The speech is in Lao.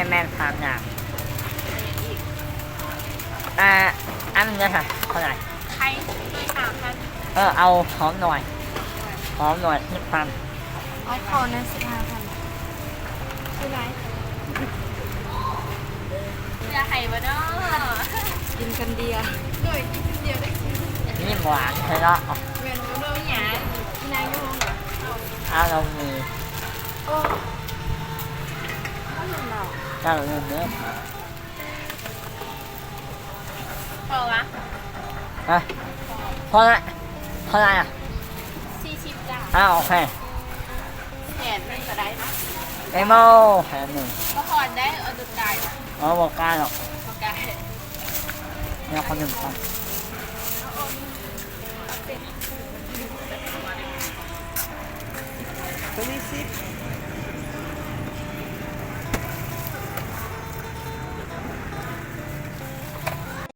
ແມ່ນ ສາມຢ່າງ. ອ່າ ອັນນີ້ເທົ່າໃດ? ໄຂ່ ສາມພັນ. ເອີ ເອົາຫອມໜ່ວຍ ຫອມໜ່ວຍ ສິບພັນ. ເອົາເຂົ້າແດ່ ສິບຫ້າພັນ. ເປັນໄດ? ເຫຼືອໃຫ້ບໍ່ນໍ? ກິນຄົນດຽວ. ໂດຍ ກິນຄົນດຽວໄດ້. ຍິ້ມຫວານແທ້ເນາະ. ແມ່ນບໍ່? ເປັນຫຍັງ? ກິນນາຢູ່ຫ້ອງ. ເອົາ ເອົາ ມີ. ໂອ້ ບໍ່ເຫັນດອກ. ເຈົ້າລືມເດີ. ພໍວະ? ຮະ? ພໍລະ ພໍລະ ສີ່ສິບຈ້າ. ອ້າວ ໂອເຄ. ແສນໜຶ່ງກໍໄດ້ເນາະ. ເອໂມ ແສນໜຶ່ງ. ບໍ່ຮອດໄດ໋ ເອົາຕົວກາຍ. ເອົາ ບໍ່ກາຍດອກ. ບໍ່ກາຍ. ແນວຄົນໜຶ່ງກ່ອນ. ຕົວນີ້ສິບ.